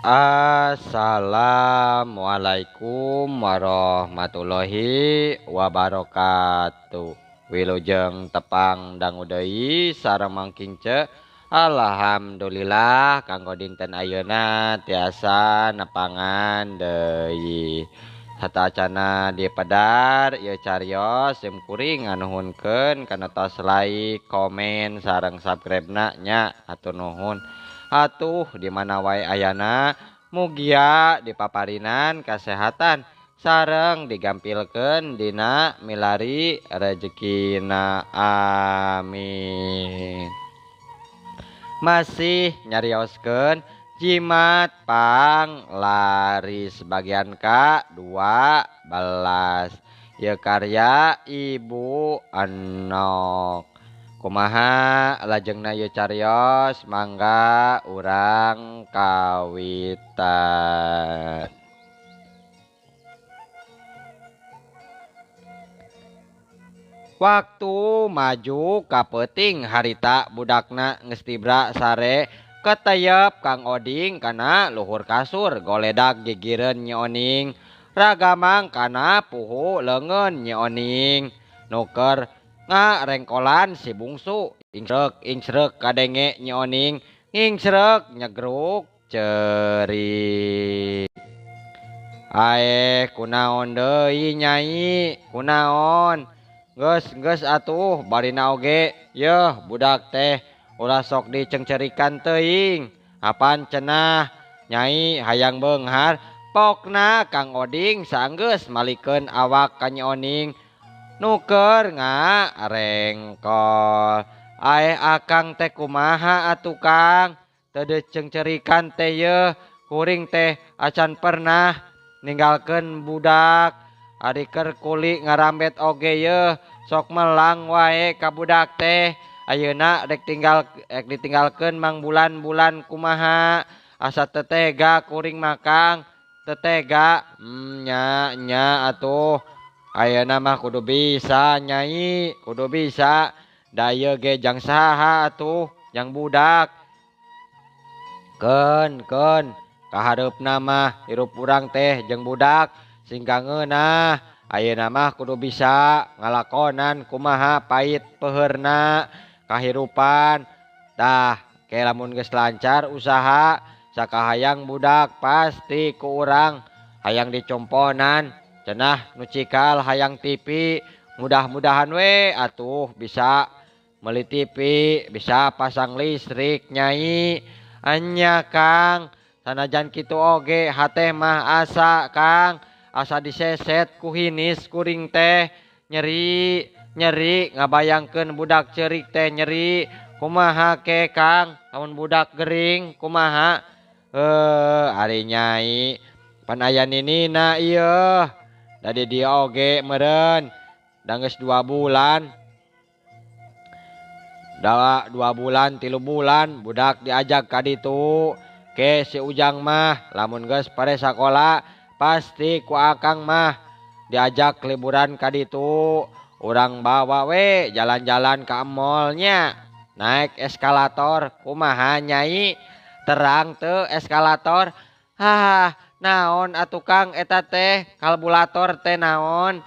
Assalamualaikum warahmatullahi wabarakatuh. Wilujeng tepang dangu deui sareng Mang Kince. Alhamdulillah kanggo dinten ayeuna tiasa nepangan deui. Satacana di pedar ieu carios sim kuring nganuhunkeun kana tos like, komen sareng subscribe-na nya. Hatur nuhun. Atuh di mana wae ayana mugia dipaparinan kasehatan sareng digampilkeun dina milari rejekina, amin. Masih nyarioskeun jimat pang laris bagian ka-12 ieu karya Ibu Enok. Kumaha lajengna ieu carios, mangga urang kawitan. Waktu maju ka peuting harita budakna geus tibra sare keteyep Kang Oding kana luhur kasur goledak gigireun Nyi Oning, ragamang kana puhu leungeun Nyi Oning, nuker ngarengkolan si bungsu, ingsrek ingsrek kadenge Nyi Oning, ngingsrek nyegruk ceurik. Aeh kunaon deui nyai, kunaon? Geus geus atuh barina oge yeuh budak teh ulah sok dicengcerikan teuing. Apan cenah nyai hayang beunghar, pokna Kang Oding saenggeus malikeun awak ka Nyi Oning nuker ngarengkol. Aeh akang teh kumaha atuh Kang, teu dicengcerikan teh yeuh, kuring teh acan pernah ninggalkeun budak. Ari keur kuli ngarambet oge yeuh sok melang wae ka budak teh. Ayeuna rek tinggal rek ditinggalkeun mang bulan-bulan kumaha, asa teu tega kuring mah Kang, teu tega. Nya nya atuh ayeuna mah kudu bisa nyai, kudu bisa. Da ieu ge jang saha atuh, jang budak. Keun keun kahareupna mah hirup urang teh jeung budak sing kangeunah. Ayeuna mah kudu bisa ngalakonan kumaha pait peuheurna kahirupan. Tah ke lamun geus lancar usaha sakahayang budak pasti ku urang hayang dicomponan cenah nu cikal hayang TV. Mudah-mudahan we atuh bisa meuli TV, bisa pasang listrik nyai. Anya Kang, sanajan kitu oge hate mah asa Kang, asa diseset ku hinis kuring teh, nyeri nyeri ngabayangkeun budak ceurik teh nyeri. Kumaha ke Kang lamun budak gering kumaha? Ari nyai pan aya ninina ieu da di dieu oge meureun da geus 2 bulan. Da 2 bulan 3 bulan budak diajak ka ditu. Ke si Ujang mah lamun geus pare sakola pasti ku akang mah diajak liburan ka ditu. Urang bawa we jalan-jalan ka mallnya, naik eskalator kumaha nyai, terang teu eskalator? Hah, naon atuh Kang eta teh kalbulator teh naon?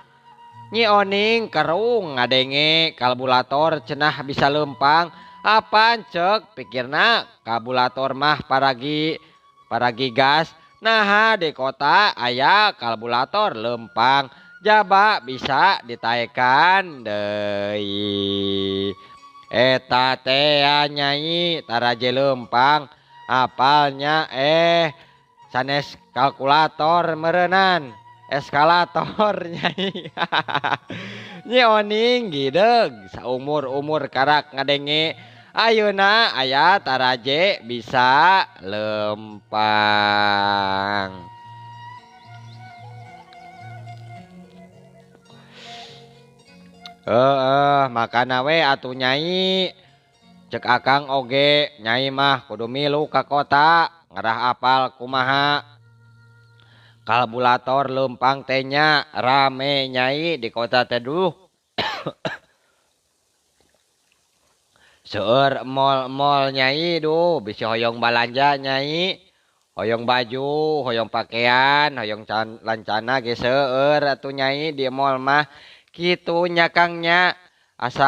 Nyi Oning kerung ngadenge kalbulator cenah bisa leumpang. Apaan cek pikirna kalbulator mah paragi gas. Naha di kota aya kalbulator leumpang jaba bisa ditaekan deui. Eta teh nyai taraje leumpang apalnya sanes kalkulator meureunan eskalator nyai. Nyi Oning gideug saumur-umur karak ngadenge ayeuna aya taraje bisa leumpang. Heeh, makana we atuh nyai, cek akang oge nyai mah kudu milu ka kota ngarah apal kumaha kalbulator leumpang teh nya rame nyai di kota teh duh. Seueur mall-mall nyai duh bisi hoyong balanja nyai. Hoyong baju, hoyong pakaian, hoyong lancana ge seueur atuh Nyai di mall mah. Kitu nya Kang nya. Asa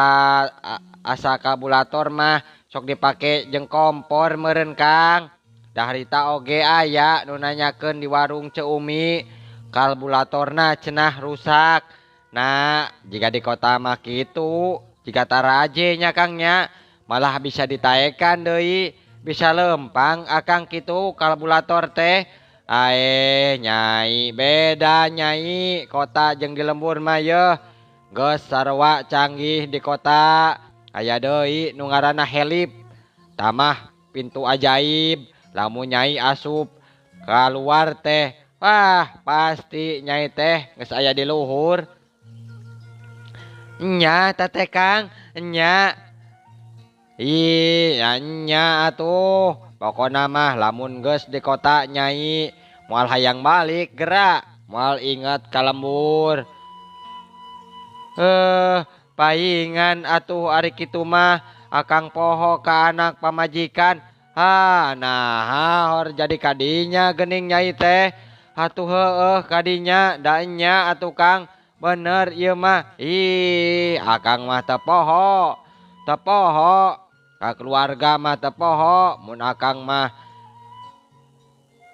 asa karburator mah sok dipake jeung kompor meureun Kang. Da harita oge aya nu nanyakeun di warung Ceu Umi karburatorna cenah rusak. Nah, jika di kota mah kitu, jika taraje nya Kang nya, malah bisa ditaekan deui, bisa lempang akang kitu karburator teh. Aeh Nyai beda Nyai kota jeung di lembur mah yeuh. Geus sarua canggih di kota, aya deui nu ngaranna helip. Tamah pintu ajaib, lamun Nyai asup kaluar teh, wah pasti Nyai teh geus aya di luhur. Nya teh Kang, nya. Ih, nya atuh. Pokona mah lamun geus di kota Nyai moal hayang balik gerak, moal inget ka lembur. Paingan atuh ari kitu mah akang poho ka anak pamajikan. Ha, naha hor jadi kadinya geuning Nyai teh. Atuh heueuh kadinya da nya atuh Kang. Bener ieu mah. Ih, akang mah teu poho. Teu poho ka keluarga mah teu poho mun akang mah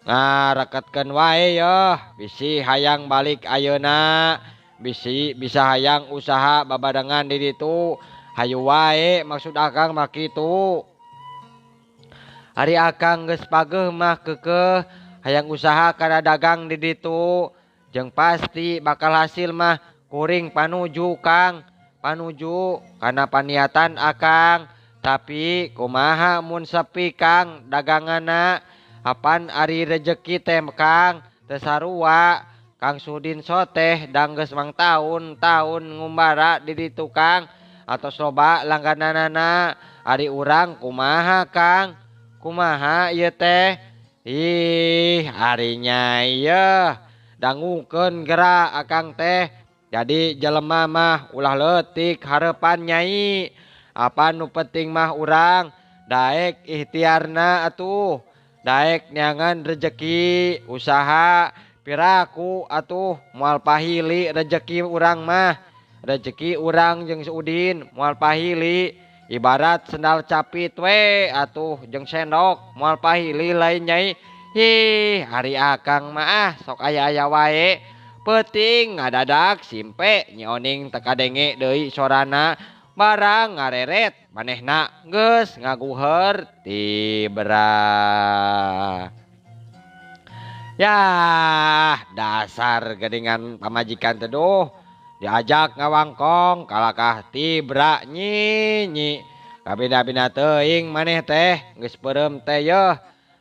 ngareketkeun wae yeuh, bisi hayang balik ayeuna, bisi bisa hayang usaha babarengan di ditu, hayu wae maksud akang mah kitu. Ari akang geus pageuh mah keukeuh hayang usaha kana dagang di ditu, jeung pasti bakal hasil mah kuring panuju Kang, panuju kana paniatan akang. Tapi kumaha mun sepi Kang daganganna, apan ari rejeki teh Kang teu sarua. Kang Sudin soteh dang geus mangtaun-taun ngumbara di ditu Kang, atos loba langgananana. Ari urang kumaha Kang, kumaha ieu teh? Ih, ari Nyai yeuh dangukeun geura akang teh. Jadi jelema mah ulah leutik hareupan Nyai. Apan nu penting mah urang daek ikhtiarna atuh, daek neangan rejeki usaha piraku atuh moal pahili rejeki urang mah. Rejeki urang jeung si Udin moal pahili, ibarat sendal capit we atuh jeung sendok moal pahili lain Nyai. Hih, ari akang mah ah sok aya-aya wae. Peuting ngadadak simpe Nyi Oning teu kadenge deui sorana, barang ngareret manehna geus ngaguheur tibra. Yah, dasar geuningan pamajikan teh duh, diajak ngawangkong kalakah tibra nyi nyi. Kabina-bina teuing maneh teh geus peureum teh yeuh,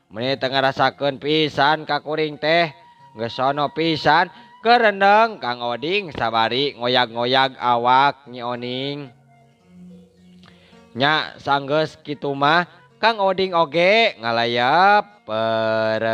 meuni teu ngarasakeun pisan ka kuring teh, geus sono pisan kerendeng Kang Oding sabari ngoyag-ngoyag awak Nyi Oning. Nya sanggeus kitu mah Kang Oding oge ngalayap peureum.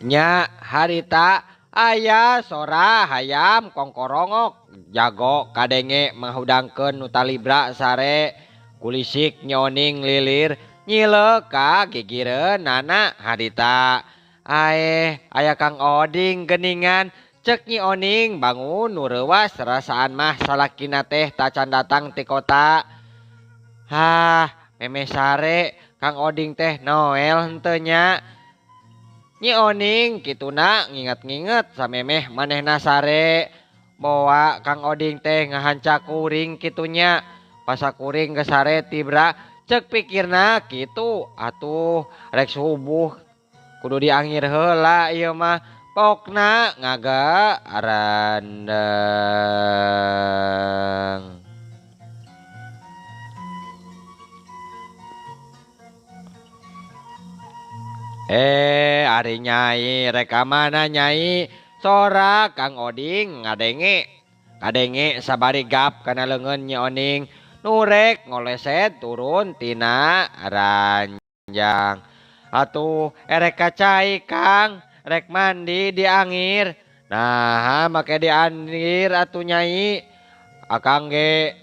Nya harita aya sora hayam kongkorongok jago kadenge menghudangkeun nu talibra sare, kulisik Nyi Oning lilir nyilek ka gigireun nana harita. Aeh, aya Kang Oding geuningan, cek Nyi Oning bangun nu reuwas rasaan mah salakina teh tacan datang ti kota. Hah, memeh sare Kang Oding teh noel henteu nya. Nyi Oning kituna nginget-nginget samemeh manehna sare. Boa Kang Oding teh ngahanca kuring kitunya, pasakuring geus sare tibra, cek pikirna kitu atuh rek subuh kudu diangir heula ieu mah, pokna ngaga arandeng. Ari Nyai rek ka mana Nyai? Sora Kang Oding ngadenge. Kadenge sabari gap kana leungeun Nyi Oning. Nurek ngoleset turun tina ranjang. Atuh erek ka cai Kang, rek mandi diangir. Nah, make diangir atuh Nyai. Akang ge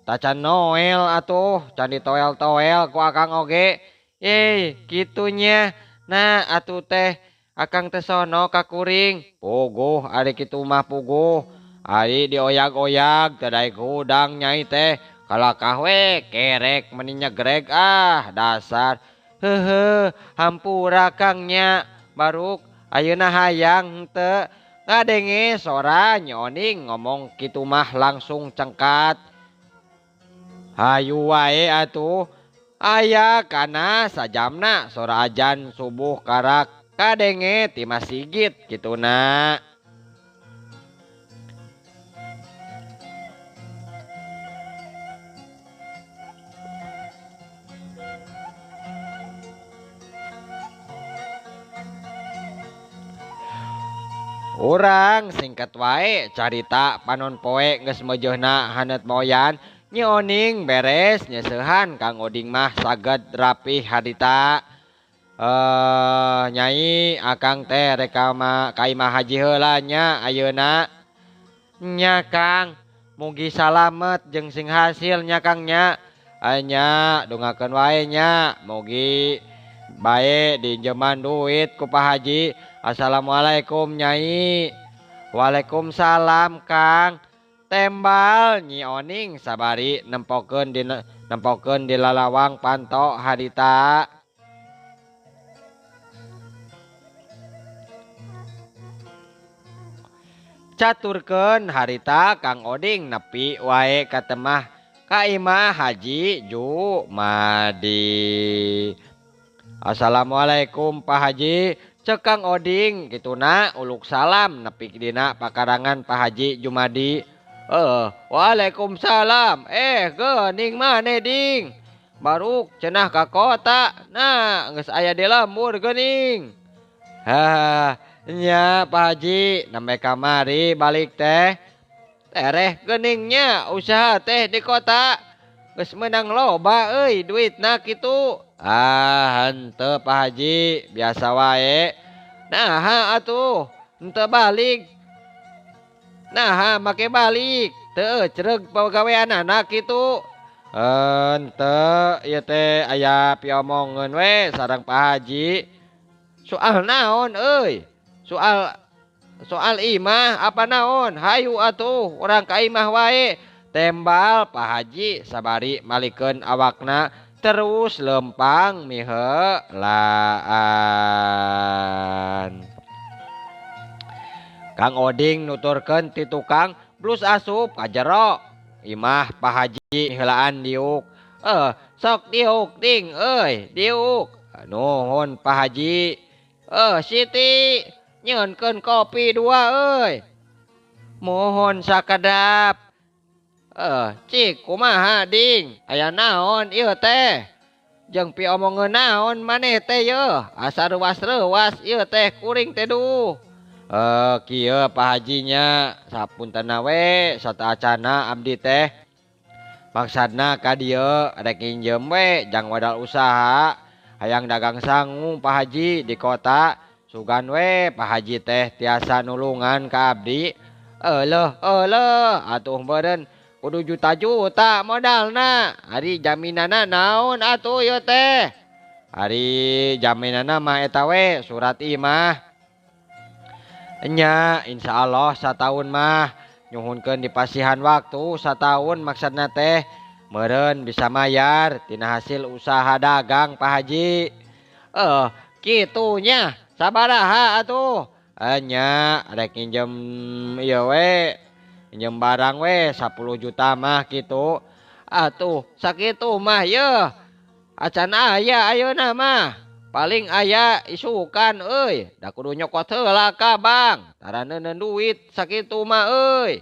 tacan noel atuh, can ditoel-toel ku akang oge. Eh, kitunya. Nah, atuh teh akang teh sono ka kuring. Puguh ari kitu mah puguh. Ari dioyag-oyag teu daek hudang Nyai teh. Kalakah we kerek meni nyegreg ah dasar. Heuheuh, hampura Kang nya. Baruk ayeuna hayang henteu. Ngadenge sora Nyi Oning ngomong kitu mah langsung cengkat. Hayu wae atuh. Aya kana sajamna sora ajan subuh karak kadenge ti masigit kituna. Urang singkat wae carita panon poe geus meujeuhna haneut moyan. Nyi Oning beres nyeseuhan Kang Oding mah saged rapih harita. Nyai akang teh rek ka imah haji heula nya ayeuna. Nya Kang, mugi salamet jeung sing hasil nya Kang nya. Nya dongakeun wae nya, mugi bae diinjeman duit ku Pak Haji. Assalamualaikum Nyai. Waalaikumsalam Kang. Tembal Nyi Oning sabari nempokeun di lalawang panto harita. Caturkeun harita Kang Oding nepi wae ka temah ka imah Haji Jumadi. Assalamualaikum Pak Haji. Cek Kang Oding kituna uluk salam nepi dina pakarangan Pak Haji Jumadi. Waalaikumsalam. Geuning maneh ding? Baruk cenah ka kota. Nah, geus aya di lembur geuning. Hah, nya Pak Haji, nembe kamari balik teh. Tereh geuningnya usaha teh di kota. Geus meunang loba euy duitna kitu. Ah, henteu Pak Haji, biasa wae. Nah, atuh, henteu balik. Nah, make balik. Teu cereg pagaweanana kitu. Henteu ieu teh aya piomongeun we sareng Pak Haji. Soal naon euy? Soal imah apa naon? Hayu atuh urang ka imah wae. Tembal Pak Haji sabari malikeun awakna terus lempang miheulaan. Kang Oding nuturkeun ti tukang blus asup ka jero. Imah Pak Haji heulaan diuk. Sok diuk ding euy, diuk. Nuhun Pak Haji. Siti nyeunkeun kopi dua euy. Mohon sakedap. Cik kumaha ding? Aya naon ieu teh? Jeung piomongeun naon maneh teh yeuh? Asa reuwas-reuwas ieu teh kuring teh duh. Kieu Pak Hajinya sapuntenna we sataacana abdi teh. Maksudna ka dieu rek nginjem we jang modal usaha. Hayang dagang sangu Pak Haji di kota. Sugan we Pak Haji teh tiasa nulungan ka abdi. Eleuh eleuh atuh meureun kudu juta-juta modalna. Ari jaminanna naon atuh ieu teh? Ari jaminanna mah eta we surat imah. Nya insyaallah sataun mah nyuhunkeun dipasihan waktu sataun maksudna teh meureun bisa mayar tina hasil usaha dagang Pak Haji. Kitunya sabaraha atuh? Nya rek nginjem ieu we, nginjem barang we 10 juta mah kitu. Atuh sakitu mah yeuh. Acan aya ayeuna mah. Paling aya isukan euy, da kudu nyokot heula ka Bang. Tara neuneun duit sakitu mah euy.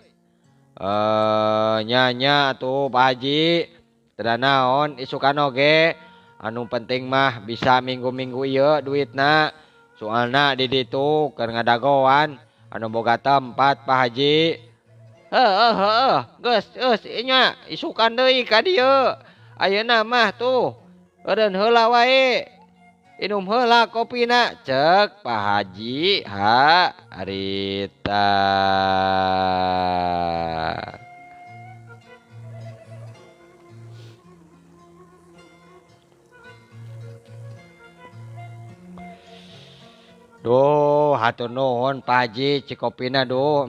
Nya nya atuh Pak Haji. Teu naon isukan oge. Anu penting mah bisa minggu-minggu ieu duitna. Soalna di ditu keur ngadagoan anu boga tempat Pak Haji. Heuh heuh geus geus nya isukan deui ka dieu. Ayeuna mah tuh eureun heula wae. Inum heula kopina cek Pak Haji harita. Duh, hatur nuhun Pak Haji cikopina duh.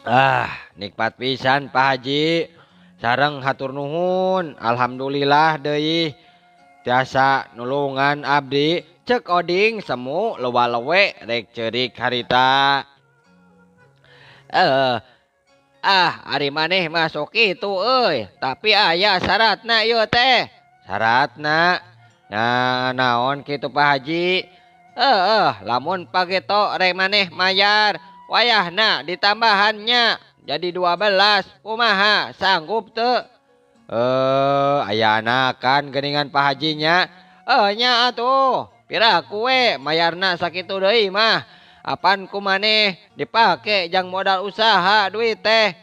Ah, nikmat pisan Pak Haji. Sareng hatur nuhun, alhamdulillah deui tiasa nulungan abdi. Cek Oding semu loba-lowe rek ceurik harita. Ari maneh mah sok kitu euy, tapi aya syaratna ieu teh. Syaratna? Nah, naon kitu Pak Haji? Lamun pageto rek maneh mayar, wayahna ditambahannya jadi 12, kumaha sanggup teu? Aya anakan geuningan Pak Hajinya. Nya atuh, pira kue mayarna sakitu deui mah. Apan ku maneh dipake jang modal usaha duit teh.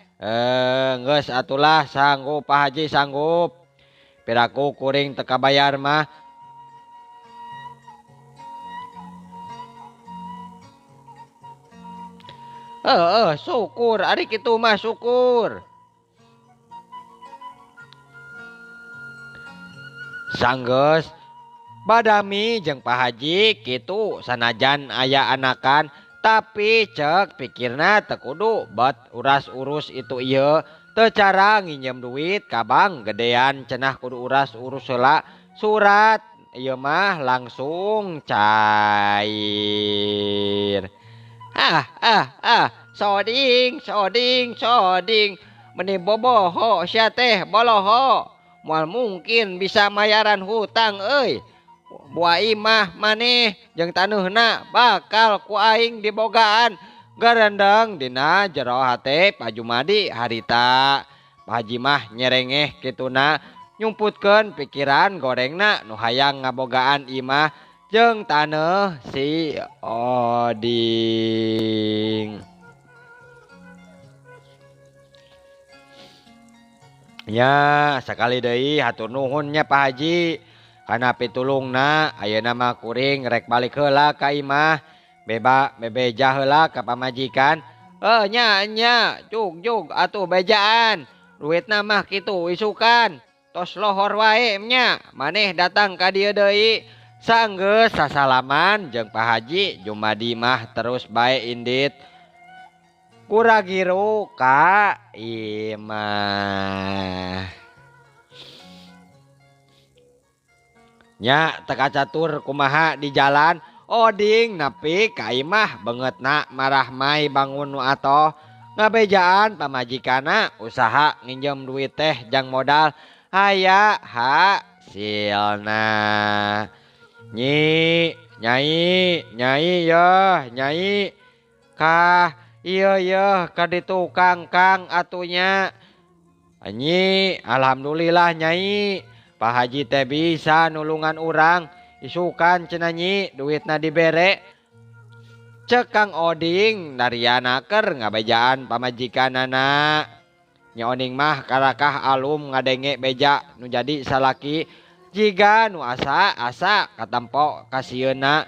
Geus atulah sanggup Pak Haji sanggup. Piraku kuring teu kabayar mah. Syukur ari kitu mah syukur. Sanggeus badami jeung Pak Haji kitu sanajan aya anakan tapi cek pikirna teu kudu bet uras-urus itu ieu teu cara nginjem duit ka bank gedean cenah kudu uras-urus heula surat ieu mah langsung cair. Soding soding soding meni boboho sia teh boloho moal mungkin bisa mayaran hutang euy. Buah imah maneh jeung taneuhna bakal ku aing dibogaan garendeng dina jero hate Pak Jumadi harita. Pak Haji mah nyerengeh kituna nyumputkeun pikiran gorengna nu hayang ngabogaan imah jeung taneuh si Oding. Ya sakali deui hatur nuhun nya Pak Haji kana pitulungna. Ayeuna mah kuring rek balik heula ka imah beba bebeja heula ka pamajikan. Nya nya jug-jug atuh bejaan duitna mah kitu isukan tos lohor wae nya maneh datang ka dieu deui. Sanggeus sasalaman jeung Pak Haji Jumadi mah terus bae indit kuragiru ka imah. Nya teu kacatur kumaha di jalan Oding nepi ka imah beungeutna marah mai bangun nu atoh ngabejaan pamajikana usaha nginjem duit teh jang modal aya hasilna. Nyi, nyai, nyai yeuh, nyai. Kah ieu yeuh ka ditukang Kang atunya. Nyi, alhamdulillah nyai. Pak Haji teh bisa nulungan urang. Isukan cenah nyi duitna dibere. Cek Kang Oding dariana keur ngabejaan pamajikanana. Nya Oding mah karakah alum ngadenge beja nu jadi salaki. Jiga nu asa-asa katempo kasieunna,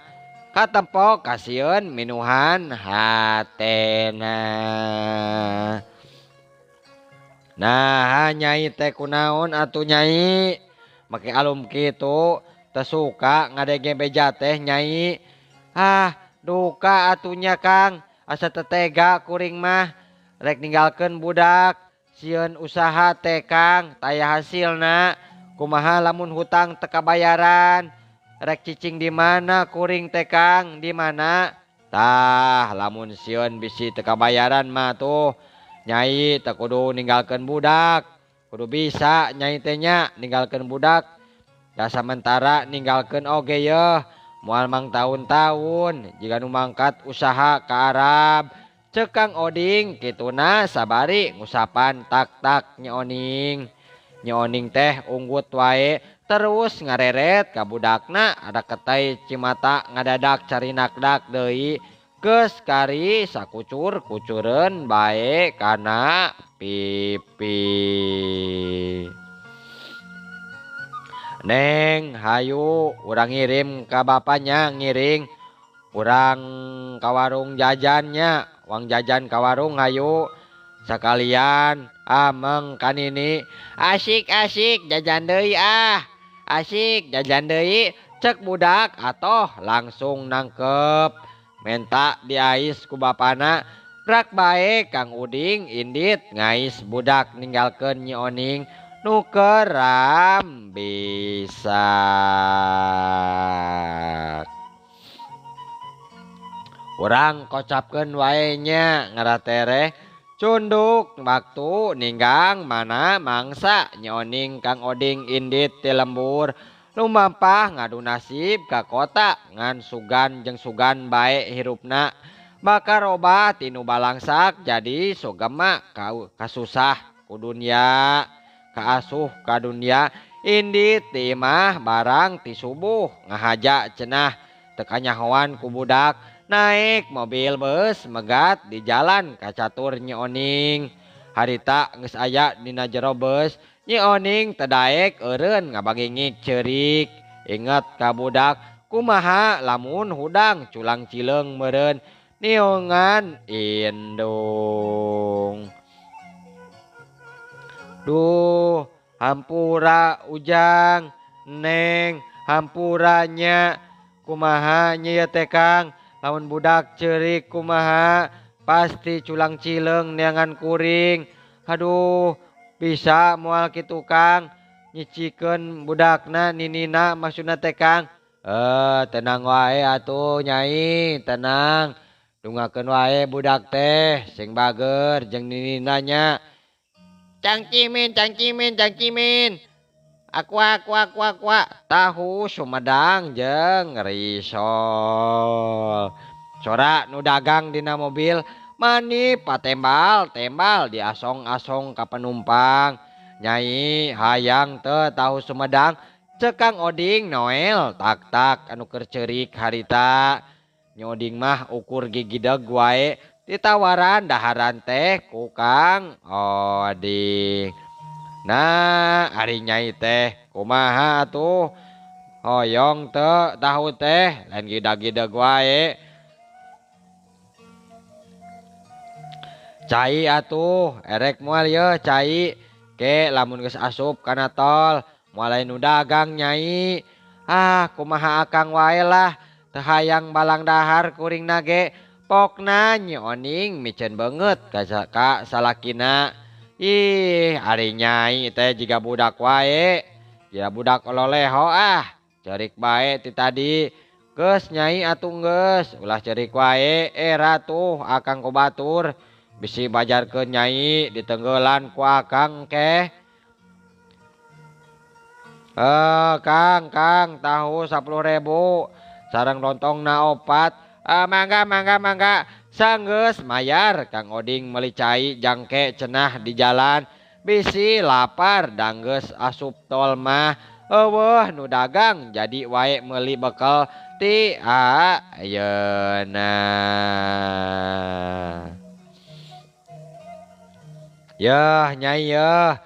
katempo kasieun minuhan hatena. Nah nyai teh kunaon atuh nyai make alum kitu teu suka ngadenge beja teh nyai. Ah duka atunya Kang, asa teu tega kuring mah rek ninggalkeun budak sieun usaha teh Kang taya hasilna. Kumaha lamun hutang teu kabayaran rek cicing di mana kuring teh Kang, di mana? Tah lamun sieun bisi teu kabayaran mah tuh nyai teu kudu ninggalkeun budak. Kudu bisa nyai teh nya ninggalkeun budak. Da samentara ninggalkeun oge yeuh moal mang taun-taun jiga nu mangkat usaha ka Arab. Ceuk Kang Oding kituna sabari ngusapan tak-tak Nyi Oning. Nyi Oning teh unggut wae terus ngareret ka budakna ada ketai cimata ngadadak carinakdak deui geus kari sakucur-kucureun bae kana pipi. Neng hayu urang ngirim ka bapanya ngiring urang ka warung jajannya wang jajan ka warung hayu sakalian ameng ka nini asik asik jajan deui ah asik jajan deui cek budak atoh langsung nangkep menta diais ku bapana prak bae Kang Uding indit ngais budak ninggalkeun Nyi Oning nu keram bisak. Urang kocapkeun wae nya ngaratereh cunduk waktu ninggang mana mangsa Nyi Oning Kang Oding indit ti lembur lumampah ngadu nasib ka kota ngan sugan jeung sugan bae hirupna bakal robah tinu balangsak jadi sugema kasusah ku dunya kaasuh ka dunya indit ti imah barang ti subuh ngahaja cenah teu kanyahoan ku budak naik mobil bus megat di jalan kacatur Nyi Oning harita geus aya dina jero bus Nyi Oning teu daek eureun ngabagingik ceurik inget ka budak kumaha lamun hudang culang cileung meureun niungan indung. Duh hampura Ujang Neng hampuranya kumaha nya ieu teh Kang lamun budak ceurik kumaha pasti culang cileung neangan kuring. Aduh bisa moal kitu Kang nyicikeun budakna ninina maksudna teh Kang. Tenang wae atuh Nyai tenang dungakeun wae budak teh sing bager jeung ninina nya. Cangcimin cangcimin cangcimin aqua aqua aqua aqua tahu Sumedang jeung risol. Sora nu dagang dina mobil mani patembal tembal diasong-asong ka penumpang. Nyai hayang teu tahu Sumedang cek Kang Oding Noel tak tak anu keur ceurik harita. Nyi Oding mah ukur gigideg wae ditawaran daharan teh ku Kang Oding. Nah ari Nyai teh kumaha atuh hoyong teu tahu teh lain gidag-gideg wae. Cai atuh erek moal yeuh cai ke lamun geus asup kana tol moal lain nu dagang Nyai. Ah kumaha akang wae lah teu hayang balang dahar kuringna ge. Pokna Nyi Oning miceun beungeut ka salakina. Ih ari Nyai teh jiga budak wae jiga budak ololeho ah ceurik bae ti tadi. Geus Nyai atuh geus ulah ceurik wae era tuh akang ku batur bisi bajarkeun Nyai ditenggelan ku akang keh. Kang Kang tahu 10.000 sareng lontongna 4. Mangga mangga mangga sanggeus mayar Kang Oding meuli cai jangke cenah di jalan bisi lapar danggeus asup tol mah eueuh nu dagang jadi wae meuli bekel ti ayeuna. Yeuh Nyai yeuh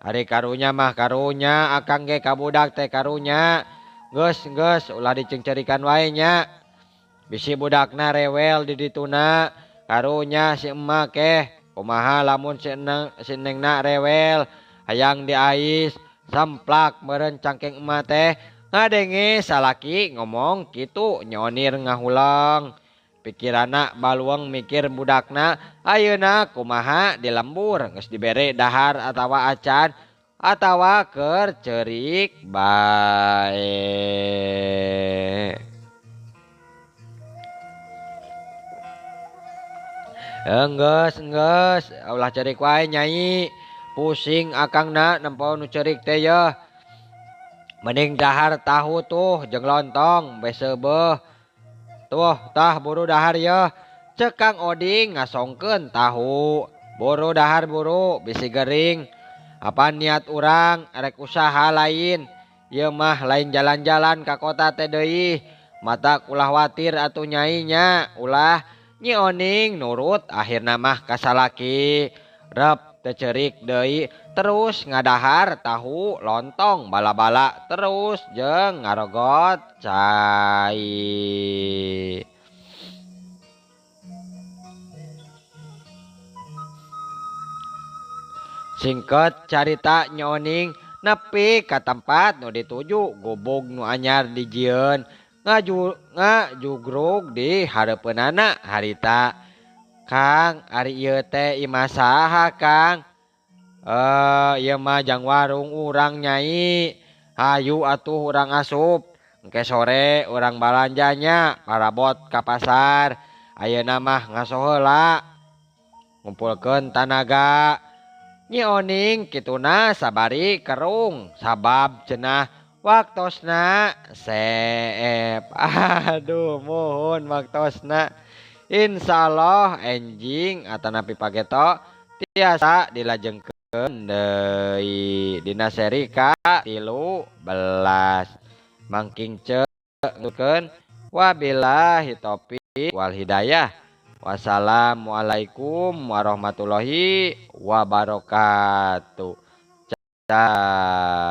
ari karunya mah karunya akang ge ka budak teh karunya geus geus ulah dicengcerikan wae nya bisi budakna rewel di dituna karunya si emak keh kumaha lamun si nengna rewel hayang diais samplak meureun cangkeng emak teh ngadenge salaki ngomong kitu nyonir ngahuleng pikiranna baluang mikir budakna ayeuna kumaha di lembur geus dibere dahar atawa acan atawa keur ceurik bae. Enggeus enggeus ulah ceurik wae Nyai pusing akangna nempo nu ceurik teh yeuh mending dahar tahu tuh jeung lontong beseubeuh tuh tah buru dahar yeuh cek Kang Oding ngasongkeun tahu buru dahar buru bisi gering apa niat urang erek usaha lain ieu mah lain jalan-jalan ka kota teh deui matak ulah watir atuh Nyai nya ulah Nyi Oning nurut akhirna mah ka salaki rep Teu ceurik deui terus ngadahar tahu lontong bala-bala terus jeung ngarogot cai. Singket carita Nyi Oning nepi ka tempat nu dituju gubug nu anyar dijieun ngajugrug di hareupeunana harita. Kang ari ieu teh imah saha Kang? Ieu mah jang warung urang nyai. Hayu atuh urang asup. Engke sore urang balanjanya parabot ka pasar. Ayeuna mah ngaso heula. Ngumpulkeun tanaga. Nyi Oning kituna sabari kerung sabab cenah waktosna seep. Aduh muhun waktosna. Insyaallah enjing atanapi pageto tiasa dilajengkeun deui dina seri ka 13. Mangking ceungkeun wabillahi taufik wal hidayah. Wassalamualaikum warahmatullahi wabarakatuh. Cah.